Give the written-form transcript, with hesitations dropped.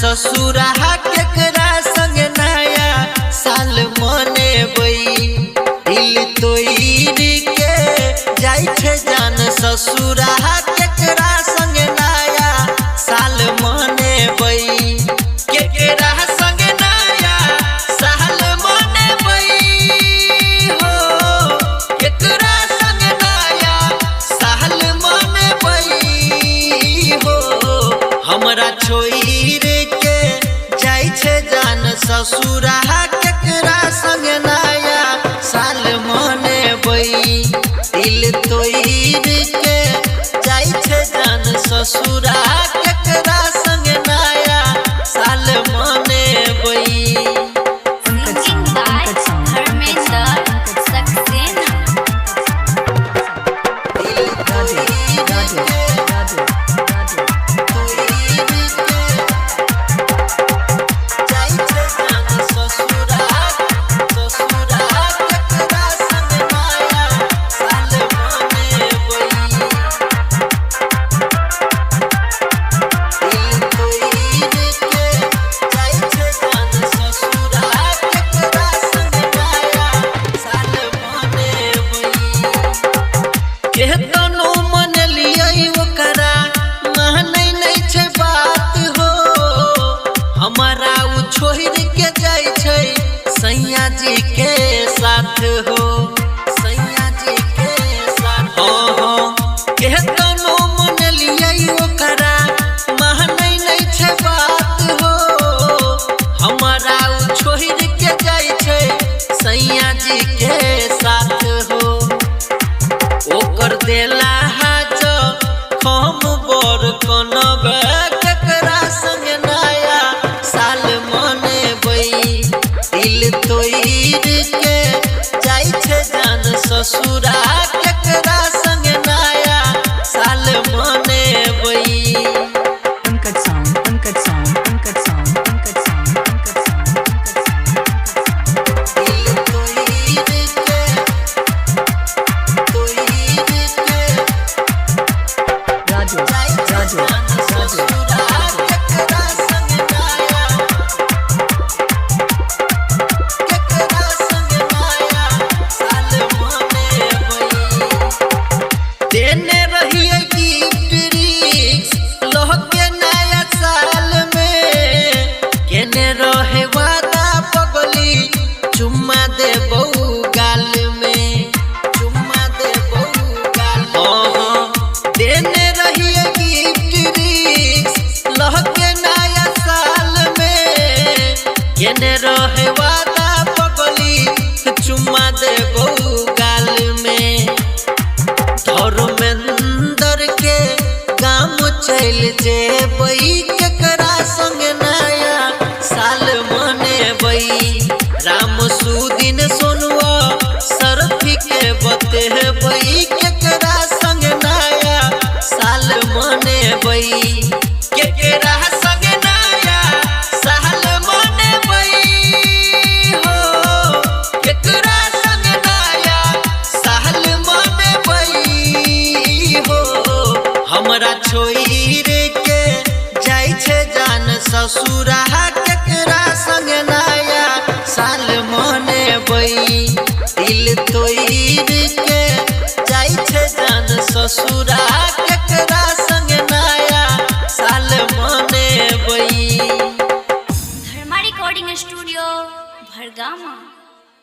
ससुरा केकरा संग नया साल मनेबै। दिल तोड़ि के जाइ छै जान ससुरा केकरा संग नया साल मनेबै। केकरा संग नया साल मनेबै हो, केकरा संग नया साल मनेबै हो। हमरा छोड़ि के जाइ छै जान ससुरा केकरा संग नया साल मनेबै। दिल तोड़ि के जाइ छै जान ससुरा केकरा संग नया साल मनेबै। Pankaj Singing sound, by Pankaj sound, Pankaj Dharmendra sound, Pankaj sound. Saxena. दिल Raju, तोड़ि Raju, के Raju, Raju. केतनो मनलियै ओकरा मानै नै छै बात हो। हमरा उ छोड़ि के जाइ छै सैया जी के साथ हो, सैया जी के साथ हो। केतनो मनलियै ओकरा मानै नै छै बात हो। हमरा उ छोड़ि के जाइ छै सैया जी के साथ हो। ओकर देला हम बर कनबे केकरा संग नया साल मनेबै। दिल तोड़ि के जाइ छै जान ससुरा केकरा संग नया साल मनेबै। Pankaj sound, Pankaj sound, Pankaj sound, Pankaj sound, Pankaj sound, Pankaj sound, Pankaj sound. दिल तोड़ि के तोड़ि के Raju, जाइ छै Raju, जान Raju, ससुरा Raju. केकरा संग नया, केकरा संग नया साल मनेबै। देने रहियै गिफ्ट रिक्स लहके नया साल में, केने रहे वादा पगली चुम्मा देबौ गाल में, चुम्मा देबौ गाल। देने रहियै गिफ्ट रिक्स लहके नया साल में, केने रहे वादा पगली चुम्मा देबौ गाल में। धर्मेंद्र के गाम चलि जेबै केकरा संग नया साल मनेबै। राम सुदिन सोनुआ सरफी के बतेबै केकरा संग नया साल मनेबै। केकरा संग नया साल मनेबै हो, केकरा संग नया साल मनेबै हो। हमरा छोड़ि के जाइ छै जान ससुरा केकरा संग नया साल मनेबै। दिल तोड़ि के जाइ छै जान ससुरा केकरा संग नया साल मनेबै। Dharma Recording Studio, Bhargama.